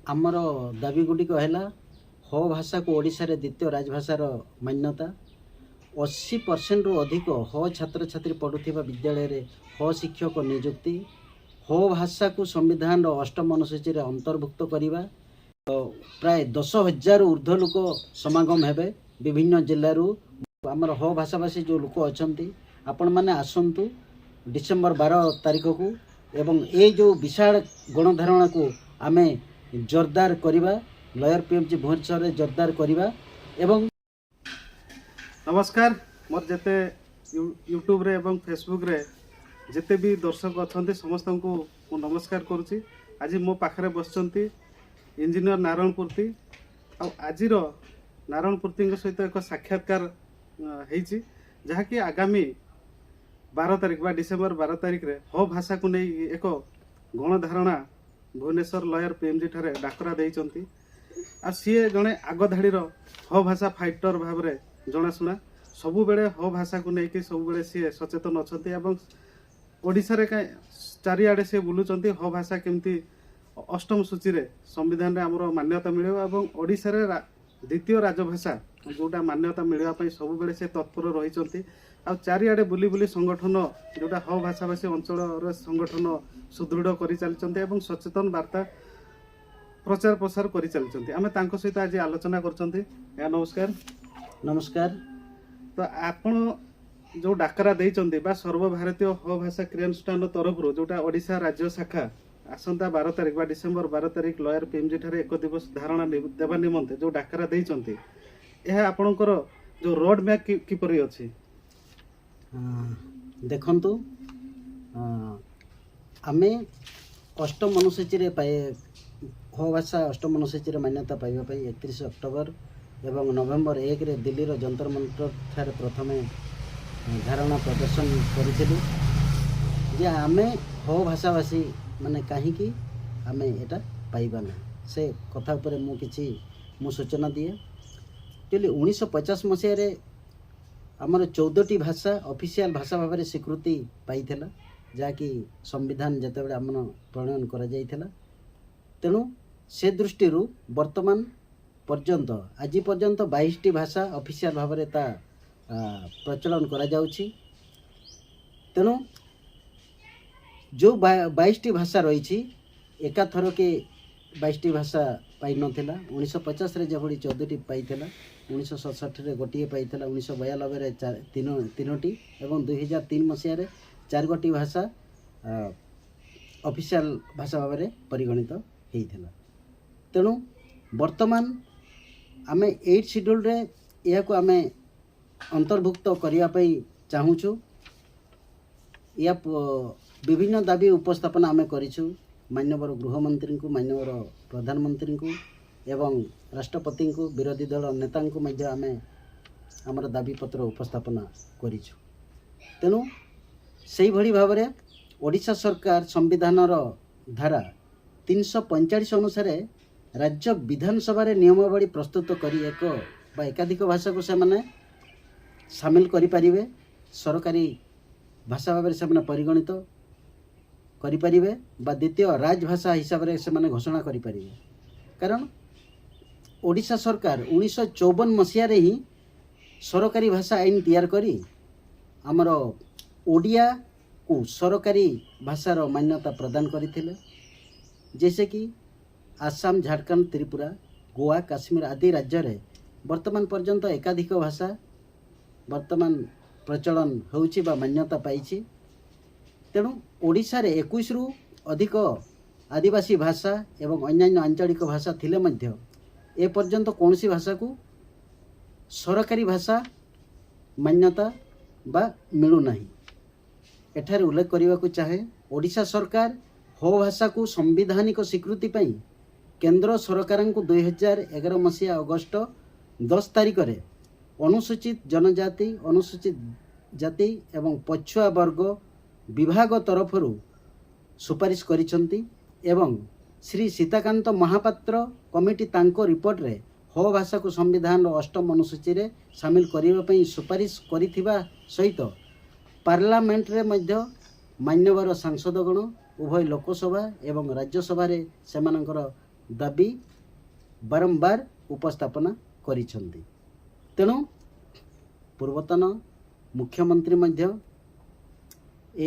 ଆମର ଦାବି ଗୁଡ଼ିକ ହେଲା ହୋ ଭାଷାକୁ ଓଡ଼ିଶାରେ ଦ୍ୱିତୀୟ ରାଜଭାଷାର ମାନ୍ୟତା, 80%ରୁ ଅଧିକ ହୋ ଛାତ୍ରଛାତ୍ରୀ ପଢ଼ୁଥିବା ବିଦ୍ୟାଳୟରେ ହୋ ଶିକ୍ଷକ ନିଯୁକ୍ତି, ହୋ ଭାଷାକୁ ସମ୍ବିଧାନର ଅଷ୍ଟମ ଅନୁସୂଚୀରେ ଅନ୍ତର୍ଭୁକ୍ତ କରିବା। ପ୍ରାୟ 10,000 ଉର୍ଦ୍ଧ୍ୱ ଲୋକ ସମାଗମ ହେବେ ବିଭିନ୍ନ ଜିଲ୍ଲାରୁ। ଆମର ହୋ ଭାଷାଭାଷୀ ଯେଉଁ ଲୋକ ଅଛନ୍ତି, ଆପଣମାନେ ଆସନ୍ତୁ ଡିସେମ୍ବର 12 ତାରିଖକୁ ଏବଂ ଏ ଯେଉଁ ବିଶାଳ ଗଣଧାରଣାକୁ ଆମେ ଜୋରଦାର କରିବା, ଲୟର ପିଏମ୍ଜି ଭୁବନେଶ୍ୱରରେ ଜୋରଦାର କରିବା ଏବଂ ନମସ୍କାର। ମୋର ଯେତେ ୟୁଟ୍ୟୁବରେ ଏବଂ ଫେସବୁକରେ ଯେତେ ବି ଦର୍ଶକ ଅଛନ୍ତି, ସମସ୍ତଙ୍କୁ ମୁଁ ନମସ୍କାର କରୁଛି। ଆଜି ମୋ ପାଖରେ ବସିଛନ୍ତି ଇଞ୍ଜିନିୟର ନାରାୟଣ ପୂର୍ତ୍ତି। ଆଉ ଆଜିର ନାରାୟଣ ପୂର୍ତ୍ତିଙ୍କ ସହିତ ଏକ ସାକ୍ଷାତକାର ହେଇଛି, ଯାହାକି ଆଗାମୀ 12 ତାରିଖ ବା ଡିସେମ୍ବର 12 ତାରିଖରେ ହୋ ଭାଷାକୁ ନେଇ ଏକ ଗଣଧାରଣା ଭୁବନେଶ୍ୱର ଲୟର ପିଏମ୍ଜି ଠାରେ ଡାକରା ଦେଇଛନ୍ତି। ଆଉ ସିଏ ଜଣେ ଆଗଧାଡ଼ିର ହୋ ଭାଷା ଫାଇଟର ଭାବରେ ଜଣାଶୁଣା। ସବୁବେଳେ ହୋ ଭାଷାକୁ ନେଇକି ସବୁବେଳେ ସିଏ ସଚେତନ ଅଛନ୍ତି ଏବଂ ଓଡ଼ିଶାରେ କାଇଁ, ଚାରିଆଡ଼େ ସିଏ ବୁଲୁଛନ୍ତି, ହୋ ଭାଷା କେମିତି ଅଷ୍ଟମ ସୂଚୀରେ ସମ୍ବିଧାନରେ ଆମର ମାନ୍ୟତା ମିଳିବ ଏବଂ ଓଡ଼ିଶାରେ ଦ୍ୱିତୀୟ ରାଜଭାଷା ଯେଉଁଟା ମାନ୍ୟତା ମିଳିବା ପାଇଁ ସବୁବେଳେ ସେ ତତ୍ପର ରହିଛନ୍ତି। ଆଉ ଚାରିଆଡ଼େ ବୁଲି ବୁଲି ସଂଗଠନ ଯେଉଁଟା ହୋ ଭାଷାଭାଷୀ ଅଞ୍ଚଳର ସଂଗଠନ ସୁଦୃଢ଼ କରିଚାଲିଛନ୍ତି ଏବଂ ସଚେତନ ବାର୍ତ୍ତା ପ୍ରଚାର ପ୍ରସାର କରିଚାଲିଛନ୍ତି। ଆମେ ତାଙ୍କ ସହିତ ଆଜି ଆଲୋଚନା କରୁଛନ୍ତି। ଆଜ୍ଞା, ନମସ୍କାର। ନମସ୍କାର। ତ ଆପଣ ଯେଉଁ ଡାକରା ଦେଇଛନ୍ତି ବା ସର୍ବଭାରତୀୟ ହୋ ଭାଷା କ୍ରିୟାନୁଷ୍ଠାନ ତରଫରୁ ଯେଉଁଟା ଓଡ଼ିଶା ରାଜ୍ୟ ଶାଖା ଆସନ୍ତା 12 ତାରିଖ ବା ଡିସେମ୍ବର 12 ତାରିଖ ଲୟର ପିଏମ୍ଜି ଠାରେ ଏକ ଦିବସ ଧାରଣା ଦେବା ନିମନ୍ତେ ଯେଉଁ ଡାକରା ଦେଇଛନ୍ତି, ଏହା ଆପଣଙ୍କର ଯେଉଁ ରୋଡ୍ ମ୍ୟାପ୍ କିପରି ଅଛି? ଦେଖନ୍ତୁ, ଆମେ ଅଷ୍ଟମ ଅନୁସୂଚୀରେ ପାଇ ହୋ ଭାଷା ଅଷ୍ଟମ ଅନୁସୂଚୀରେ ମାନ୍ୟତା ପାଇବା ପାଇଁ 31 ଅକ୍ଟୋବର ଏବଂ ନଭେମ୍ବର 1ରେ ଦିଲ୍ଲୀର ଯନ୍ତର ମନ୍ତର ଠାରେ ପ୍ରଥମେ ଧାରଣା ପ୍ରଦର୍ଶନ କରିଥିଲୁ ଯେ ଆମେ ହୋ ଭାଷାଭାଷୀ ମାନେ କାହିଁକି ଆମେ ଏଇଟା ପାଇବା ନାହିଁ। ସେ କଥା ଉପରେ ମୁଁ କିଛି ମୁଁ ସୂଚନା ଦିଏ। ଆକ୍ଚୁଆଲି 1950 ମସିହାରେ ଆମର 14ଟି ଭାଷା ଅଫିସିଆଲ ଭାଷା ଭାବରେ ସ୍ୱୀକୃତି ପାଇଥିଲା, ଯାହାକି ସମ୍ବିଧାନ ଯେତେବେଳେ ଆମର ପ୍ରଣୟନ କରାଯାଇଥିଲା। ତେଣୁ ସେ ଦୃଷ୍ଟିରୁ ବର୍ତ୍ତମାନ ପର୍ଯ୍ୟନ୍ତ, ଆଜି ପର୍ଯ୍ୟନ୍ତ 22ଟି ଭାଷା ଅଫିସିଆଲ ଭାବରେ ତା ପ୍ରଚଳନ କରାଯାଉଛି। ତେଣୁ ଯେଉଁ 22ଟି ଭାଷା ରହିଛି, ଏକାଥରକେ 22ଟି ଭାଷା ପାଇନଥିଲା। 1950ରେ ଯେଭଳି 14ଟି ପାଇଥିଲା, 1967ରେ ଗୋଟିଏ ପାଇଥିଲା, 1992ରେ ତିନୋଟି ଏବଂ 2003 ମସିହାରେ ଚାରିଗୋଟି ଭାଷା ଅଫିସିଆଲ ଭାଷା ଭାବରେ ପରିଗଣିତ ହେଇଥିଲା। ତେଣୁ ବର୍ତ୍ତମାନ ଆମେ ଏଇଟ୍ ସିଡ୍ୟୁଲ୍ରେ ଏହାକୁ ଆମେ ଅନ୍ତର୍ଭୁକ୍ତ କରିବା ପାଇଁ ଚାହୁଁଛୁ। ଏହା ବିଭିନ୍ନ ଦାବି ଉପସ୍ଥାପନା ଆମେ କରିଛୁ ମାନ୍ୟବର ଗୃହମନ୍ତ୍ରୀଙ୍କୁ, ମାନ୍ୟବର ପ୍ରଧାନମନ୍ତ୍ରୀଙ୍କୁ ଏବଂ ରାଷ୍ଟ୍ରପତିଙ୍କୁ, ବିରୋଧୀ ଦଳ ନେତାଙ୍କୁ ମଧ୍ୟ ଆମେ ଆମର ଦାବିପତ୍ର ଉପସ୍ଥାପନା କରିଛୁ। ତେଣୁ ସେଇଭଳି ଭାବରେ ଓଡ଼ିଶା ସରକାର ସମ୍ବିଧାନର ଧାରା 345 ଅନୁସାରେ ରାଜ୍ୟ ବିଧାନସଭାରେ ନିୟମାବଳୀ ପ୍ରସ୍ତୁତ କରି ଏକ ବା ଏକାଧିକ ଭାଷାକୁ ସେମାନେ ସାମିଲ କରିପାରିବେ, ସରକାରୀ ଭାଷା ଭାବରେ ସେମାନେ ପରିଗଣିତ କରିପାରିବେ ବା ଦ୍ୱିତୀୟ ରାଜଭାଷା ହିସାବରେ ସେମାନେ ଘୋଷଣା କରିପାରିବେ। କାରଣ ଓଡ଼ିଶା ସରକାର 1954 ମସିହାରେ ହିଁ ସରକାରୀ ଭାଷା ଆଇନ ତିଆରି କରି ଆମର ଓଡ଼ିଆକୁ ସରକାରୀ ଭାଷାର ମାନ୍ୟତା ପ୍ରଦାନ କରିଥିଲେ। जैसे କି ଆସାମ, ଝାଡ଼ଖଣ୍ଡ, ତ୍ରିପୁରା, ଗୋଆ, କାଶ୍ମୀର ଆଦି ରାଜ୍ୟରେ ବର୍ତ୍ତମାନ ପର୍ଯ୍ୟନ୍ତ ଏକାଧିକ ଭାଷା ବର୍ତ୍ତମାନ ପ୍ରଚଳନ ହେଉଛି ବା ମାନ୍ୟତା ପାଇଛି। ତେଣୁ ଓଡ଼ିଶାରେ 21ରୁ ଅଧିକ ଆଦିବାସୀ ଭାଷା ଏବଂ ଅନ୍ୟାନ୍ୟ ଆଞ୍ଚଳିକ ଭାଷା ଥିଲେ ମଧ୍ୟ ଏପର୍ଯ୍ୟନ୍ତ କୌଣସି ଭାଷାକୁ ସରକାରୀ ଭାଷା ମାନ୍ୟତା ବା ମିଳୁନାହିଁ। ଏଠାରେ ଉଲ୍ଲେଖ କରିବାକୁ ଚାହେଁ, ଓଡ଼ିଶା ସରକାର ହୋ ଭାଷାକୁ ସାମ୍ବିଧାନିକ ସ୍ୱୀକୃତି ପାଇଁ କେନ୍ଦ୍ର ସରକାରଙ୍କୁ 2011 ମସିହା ଅଗଷ୍ଟ 10 ତାରିଖରେ ଅନୁସୂଚିତ ଜନଜାତି, ଅନୁସୂଚିତ ଜାତି ଏବଂ ପଛୁଆ ବର୍ଗ ବିଭାଗ ତରଫରୁ ସୁପାରିଶ କରିଛନ୍ତି ଏବଂ ଶ୍ରୀ ସୀତାକାନ୍ତ ମହାପାତ୍ର କମିଟି ତାଙ୍କ ରିପୋର୍ଟରେ ହୋ ଭାଷାକୁ ସମ୍ବିଧାନର ଅଷ୍ଟମ ଅନୁସୂଚୀରେ ସାମିଲ କରିବା ପାଇଁ ସୁପାରିଶ କରିଥିବା ସହିତ ପାର୍ଲାମେଣ୍ଟରେ ମଧ୍ୟ ମାନ୍ୟବର ସାଂସଦଗଣ ଉଭୟ ଲୋକସଭା ଏବଂ ରାଜ୍ୟସଭାରେ ସେମାନଙ୍କର ଦାବି ବାରମ୍ବାର ଉପସ୍ଥାପନା କରିଛନ୍ତି। ତେଣୁ ପୂର୍ବତନ ମୁଖ୍ୟମନ୍ତ୍ରୀ ମଧ୍ୟ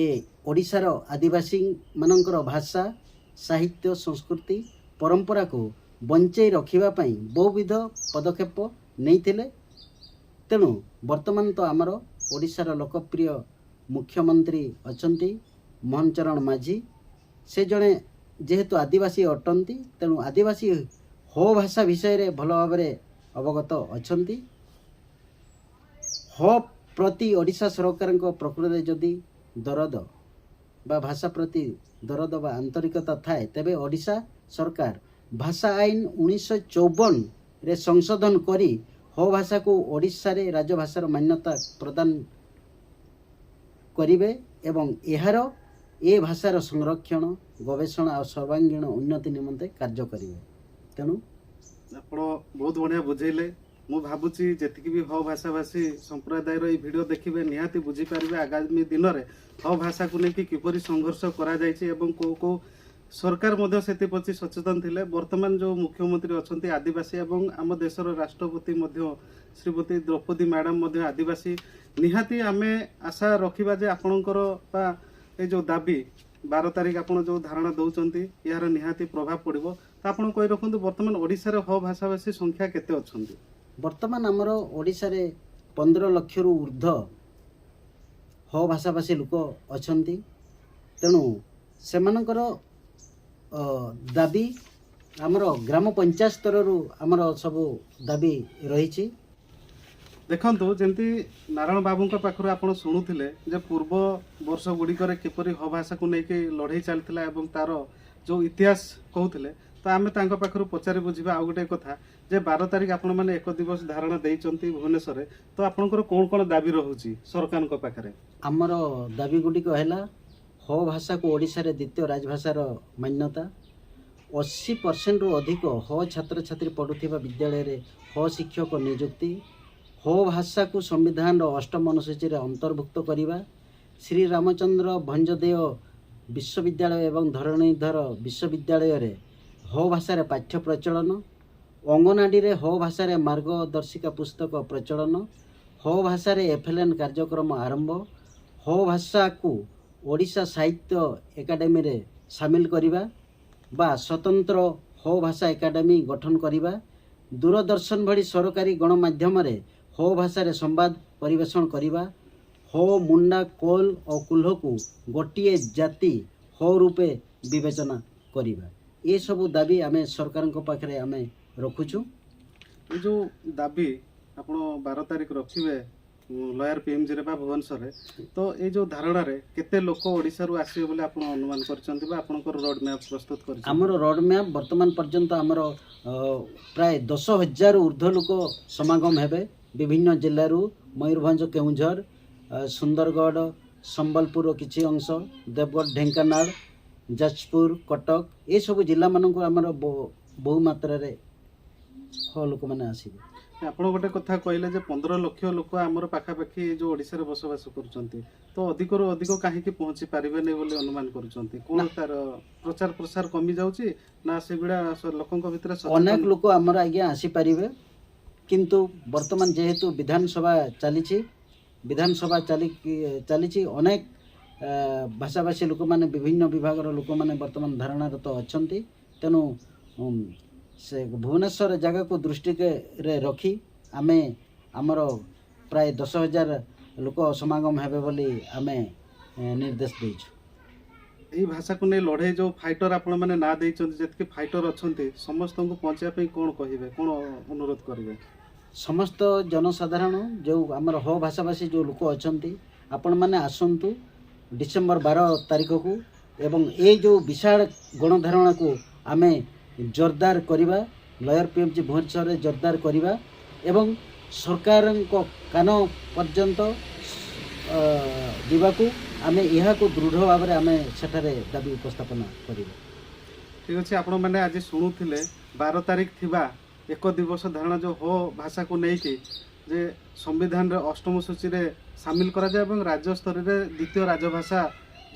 ଏ ଓଡ଼ିଶାର ଆଦିବାସୀମାନଙ୍କର ଭାଷା, ସାହିତ୍ୟ, ସଂସ୍କୃତି, ପରମ୍ପରାକୁ ବଞ୍ଚେଇ ରଖିବା ପାଇଁ ବହୁବିଧ ପଦକ୍ଷେପ ନେଇଥିଲେ। ତେଣୁ ବର୍ତ୍ତମାନ ତ ଆମର ଓଡ଼ିଶାର ଲୋକପ୍ରିୟ ମୁଖ୍ୟମନ୍ତ୍ରୀ ଅଛନ୍ତି ମୋହନ ଚରଣ ମାଝୀ। ସେ ଜଣେ ଯେହେତୁ ଆଦିବାସୀ ଅଟନ୍ତି, ତେଣୁ ଆଦିବାସୀ ହୋ ଭାଷା ବିଷୟରେ ଭଲ ଭାବରେ ଅବଗତ ଅଛନ୍ତି। ହୋ ପ୍ରତି ଓଡ଼ିଶା ସରକାରଙ୍କ ପ୍ରକୃତରେ ଯଦି ଦରଦ ବା ଭାଷା ପ୍ରତି ଦରଦ ବା ଆନ୍ତରିକତା ଥାଏ, ତେବେ ଓଡ଼ିଶା ସରକାର ଭାଷା ଆଇନ 1954ରେ ସଂଶୋଧନ କରି ହୋ ଭାଷାକୁ ଓଡ଼ିଶାରେ ରାଜଭାଷାର ମାନ୍ୟତା ପ୍ରଦାନ କରିବେ ଏବଂ ଏହାର ଏ ଭାଷାର ସଂରକ୍ଷଣ, ଗବେଷଣା ଆଉ ସର୍ବାଙ୍ଗୀନ ଉନ୍ନତି ନିମନ୍ତେ କାର୍ଯ୍ୟ କରିବେ। ତେଣୁ ଆପଣ ବହୁତ ବଢ଼ିଆ ବୁଝେଇଲେ। ମୁଁ ଭାବୁଛି ଯେତିକି ବି ହ ଭାଷାଭାଷୀ ସମ୍ପ୍ରଦାୟର ଏଇ ଭିଡ଼ିଓ ଦେଖିବେ, ନିହାତି ବୁଝିପାରିବେ ଆଗାମୀ ଦିନରେ ହ ଭାଷାକୁ ନେଇକି କିପରି ସଂଘର୍ଷ କରାଯାଇଛି ଏବଂ କେଉଁ କେଉଁ ସରକାର ମଧ୍ୟ ସେଥିପ୍ରତି ସଚେତନ ଥିଲେ। ବର୍ତ୍ତମାନ ଯେଉଁ ମୁଖ୍ୟମନ୍ତ୍ରୀ ଅଛନ୍ତି ଆଦିବାସୀ ଏବଂ ଆମ ଦେଶର ରାଷ୍ଟ୍ରପତି ମଧ୍ୟ ଶ୍ରୀମତୀ ଦ୍ରୌପଦୀ ମ୍ୟାଡ଼ାମ ମଧ୍ୟ ଆଦିବାସୀ। ନିହାତି ଆମେ ଆଶା ରଖିବା ଯେ ଆପଣଙ୍କର ବା ଏଇ ଯେଉଁ ଦାବି 12 ତାରିଖ ଆପଣ ଯେଉଁ ଧାରଣା ଦେଉଛନ୍ତି, ଏହାର ନିହାତି ପ୍ରଭାବ ପଡ଼ିବ। ତ ଆପଣ କହି ରଖନ୍ତୁ, ବର୍ତ୍ତମାନ ଓଡ଼ିଶାରେ ହ ଭାଷାଭାଷୀ ସଂଖ୍ୟା କେତେ ଅଛନ୍ତି? ବର୍ତ୍ତମାନ ଆମର ଓଡ଼ିଶାରେ 15 ଲକ୍ଷରୁ ଉର୍ଦ୍ଧ୍ୱ ହ ଭାଷାଭାଷୀ ଲୋକ ଅଛନ୍ତି। ତେଣୁ ସେମାନଙ୍କର ଦାବି ଆମର ଗ୍ରାମ ପଞ୍ଚାୟତ ସ୍ତରରୁ ଆମର ସବୁ ଦାବି ରହିଛି। ଦେଖନ୍ତୁ, ଯେମିତି ନାରାୟଣ ବାବୁଙ୍କ ପାଖରୁ ଆପଣ ଶୁଣୁଥିଲେ ଯେ ପୂର୍ବ ବର୍ଷ ଗୁଡ଼ିକରେ କିପରି ହ ଭାଷାକୁ ନେଇକି ଲଢ଼େଇ ଚାଲିଥିଲା ଏବଂ ତାର ଯେଉଁ ଇତିହାସ କହୁଥିଲେ, ତ ଆମେ ତାଙ୍କ ପାଖରୁ ପଚାରି ବୁଝିବା ଆଉ ଗୋଟେ କଥା ଯେ 12 ତାରିଖ ଆପଣମାନେ ଏକ ଦିବସ ଧାରଣା ଦେଇଛନ୍ତି ଭୁବନେଶ୍ୱରରେ, ତ ଆପଣଙ୍କର କ'ଣ କ'ଣ ଦାବି ରହୁଛି ସରକାରଙ୍କ ପାଖରେ? ଆମର ଦାବି ଗୁଡ଼ିକ ହେଲା ହୋ ଭାଷାକୁ ଓଡ଼ିଶାରେ ଦ୍ୱିତୀୟ ରାଜଭାଷାର ମାନ୍ୟତା, 80%ରୁ ଅଧିକ ହୋ ଛାତ୍ରଛାତ୍ରୀ ପଢ଼ୁଥିବା ବିଦ୍ୟାଳୟରେ ହୋ ଶିକ୍ଷକ ନିଯୁକ୍ତି, ହୋ ଭାଷାକୁ ସମ୍ବିଧାନର ଅଷ୍ଟମ ଅନୁସୂଚୀରେ ଅନ୍ତର୍ଭୁକ୍ତ କରିବା, ଶ୍ରୀରାମଚନ୍ଦ୍ର ଭଞ୍ଜଦେଓ ବିଶ୍ୱବିଦ୍ୟାଳୟ ଏବଂ ଧରଣୀଧର ବିଶ୍ୱବିଦ୍ୟାଳୟରେ ହୋ ଭାଷାରେ ପାଠ୍ୟ ପ୍ରଚଳନ, ଅଙ୍ଗନବାଡ଼ିରେ ହୋ ଭାଷାରେ ମାର୍ଗଦର୍ଶିକା ପୁସ୍ତକ ପ୍ରଚଳନ, ହୋ ଭାଷାରେ ଏଫ୍ଏଲ୍ଏନ୍ କାର୍ଯ୍ୟକ୍ରମ ଆରମ୍ଭ, ହୋ ଭାଷାକୁ ଓଡ଼ିଶା ସାହିତ୍ୟ ଏକାଡେମୀରେ ସାମିଲ କରିବା ବା ସ୍ୱତନ୍ତ୍ର ହୋ ଭାଷା ଏକାଡେମୀ ଗଠନ କରିବା, ଦୂରଦର୍ଶନ ଭଳି ସରକାରୀ ଗଣମାଧ୍ୟମରେ ହୋ ଭାଷାରେ ସମ୍ବାଦ ପରିବେଷଣ କରିବା, ହୋ, ମୁଣ୍ଡା, କୋଲ ଓ କୁଲ୍ହକୁ ଗୋଟିଏ ଜାତି ହୋ ରୂପେ ବିବେଚନା କରିବା। ଏସବୁ ଦାବି ଆମେ ସରକାରଙ୍କ ପାଖରେ ଆମେ ରଖୁଛୁ। ଏ ଯେଉଁ ଦାବି ଆପଣ 12 ତାରିଖ ରଖିବେ ଲୟାର ପିଏମ୍ଜିରେ ବା ଭୁବନେଶ୍ୱରରେ, ତ ଏଇ ଯେଉଁ ଧାରଣାରେ କେତେ ଲୋକ ଓଡ଼ିଶାରୁ ଆସିବେ ବୋଲି ଆପଣ ଅନୁମାନ କରିଛନ୍ତି ବା ଆପଣଙ୍କର ରୋଡ୍ ମ୍ୟାପ୍ ପ୍ରସ୍ତୁତ କରିଛନ୍ତି? ଆମର ରୋଡ୍ ମ୍ୟାପ୍ ବର୍ତ୍ତମାନ ପର୍ଯ୍ୟନ୍ତ ଆମର ପ୍ରାୟ 10,000 ଉର୍ଦ୍ଧ୍ୱ ଲୋକ ସମାଗମ ହେବେ ବିଭିନ୍ନ ଜିଲ୍ଲାରୁ। ମୟୂରଭଞ୍ଜ, କେଉଁଝର, ସୁନ୍ଦରଗଡ଼, ସମ୍ବଲପୁରର କିଛି ଅଂଶ, ଦେବଗଡ଼, ଢେଙ୍କାନାଳ, ଯାଜପୁର, କଟକ, ଏସବୁ ଜିଲ୍ଲାମାନଙ୍କୁ ଆମର ବହୁ ମାତ୍ରାରେ ଲୋକମାନେ ଆସିବେ। ଆପଣ ଗୋଟେ କଥା କହିଲେ ଯେ 15 ଲକ୍ଷ ଲୋକ ଆମର ପାଖାପାଖି ଯେଉଁ ଓଡ଼ିଶାରେ ବସବାସ କରୁଛନ୍ତି, ତ ଅଧିକରୁ ଅଧିକ କାହିଁକି ପହଞ୍ଚି ପାରିବେନି ବୋଲି ଅନୁମାନ କରୁଛନ୍ତି? କ'ଣ ତାର ପ୍ରଚାର ପ୍ରସାର କମି ଯାଉଛି ନା ସେଗୁଡ଼ା ଲୋକଙ୍କ ଭିତରେ ଅନେକ ଲୋକ ଆମର ଆଜ୍ଞା ଆସିପାରିବେ, କିନ୍ତୁ ବର୍ତ୍ତମାନ ଯେହେତୁ ବିଧାନସଭା ଚାଲିଛି, ବିଧାନସଭା ଚାଲିଛି, ଅନେକ ଭାଷାଭାଷୀ ଲୋକମାନେ, ବିଭିନ୍ନ ବିଭାଗର ଲୋକମାନେ ବର୍ତ୍ତମାନ ଧାରଣାରତ ଅଛନ୍ତି। ତେଣୁ ସେ ଭୁବନେଶ୍ୱର ଜାଗାକୁ ଦୃଷ୍ଟିରେ ରଖି ଆମେ ଆମର ପ୍ରାୟ 10,000 ଲୋକ ସମାଗମ ହେବେ ବୋଲି ଆମେ ନିର୍ଦ୍ଦେଶ ଦେଇଛୁ। ଏଇ ଭାଷାକୁ ନେଇ ଲଢ଼େଇ ଯେଉଁ ଫାଇଟର ଆପଣମାନେ ନାଁ ଦେଇଛନ୍ତି, ଯେତିକି ଫାଇଟର ଅଛନ୍ତି ସମସ୍ତଙ୍କୁ ପହଞ୍ଚିବା ପାଇଁ କ'ଣ କହିବେ, କ'ଣ ଅନୁରୋଧ କରିବେ? ସମସ୍ତ ଜନସାଧାରଣ, ଯେଉଁ ଆମର ହୋ ଭାଷାଭାଷୀ ଯେଉଁ ଲୋକ ଅଛନ୍ତି, ଆପଣମାନେ ଆସନ୍ତୁ ଡିସେମ୍ବର 12 ତାରିଖକୁ ଏବଂ ଏଇ ଯେଉଁ ବିଶାଳ ଗଣଧାରଣାକୁ ଆମେ ଜୋରଦାର କରିବା, ଲୟର ପିଏମ୍ଜି ଭୁବନେଶ୍ୱରରେ ଜୋରଦାର କରିବା ଏବଂ ସରକାରଙ୍କ କାନ ପର୍ଯ୍ୟନ୍ତ ଯିବାକୁ ଆମେ ଏହାକୁ ଦୃଢ଼ ଭାବରେ ଆମେ ସେଠାରେ ଦାବି ଉପସ୍ଥାପନା କରିବା। ଠିକ୍ ଅଛି, ଆପଣମାନେ ଆଜି ଶୁଣୁଥିଲେ 12 ତାରିଖ ଥିବା ଏକ ଦିବସ ଧାରଣା ଯେଉଁ ହୋ ଭାଷାକୁ ନେଇକି ଯେ ସମ୍ବିଧାନର ଅଷ୍ଟମ ସୂଚୀରେ ସାମିଲ କରାଯାଏ ଏବଂ ରାଜ୍ୟ ସ୍ତରରେ ଦ୍ୱିତୀୟ ରାଜଭାଷା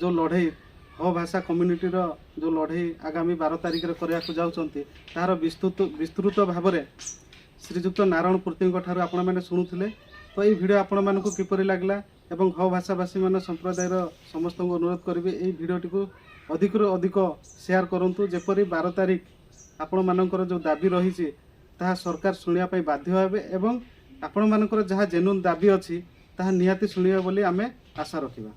ଯେଉଁ ଲଢ଼େଇ ହୋ ଭାଷା କମ୍ୟୁନିଟିର ଯେଉଁ ଲଢ଼େଇ ଆଗାମୀ 12 ତାରିଖରେ କରିବାକୁ ଯାଉଛନ୍ତି, ତାହାର ବିସ୍ତୃତ ବିସ୍ତୃତ ଭାବରେ ଶ୍ରୀଯୁକ୍ତ ନାରାୟଣ ପୂର୍ତ୍ତିଙ୍କ ଠାରୁ ଆପଣମାନେ ଶୁଣୁଥିଲେ। ତ ଏଇ ଭିଡ଼ିଓ ଆପଣମାନଙ୍କୁ କିପରି ଲାଗିଲା ଏବଂ ହୋ ଭାଷାଭାଷୀମାନ ସମ୍ପ୍ରଦାୟର ସମସ୍ତଙ୍କୁ ଅନୁରୋଧ କରିବି, ଏଇ ଭିଡ଼ିଓଟିକୁ ଅଧିକରୁ ଅଧିକ ସେୟାର କରନ୍ତୁ, ଯେପରି 12 ତାରିଖ ଆପଣମାନଙ୍କର ଯେଉଁ ଦାବି ରହିଛି ତାହା ସରକାର ଶୁଣିବା ପାଇଁ ବାଧ୍ୟ ହେବେ ଏବଂ ଆପଣମାନଙ୍କର ଯାହା ଜେନୁଇନ୍ ଦାବି ଅଛି ତାହା ନିହାତି ଶୁଣିବେ ବୋଲି ଆମେ ଆଶା ରଖିବା।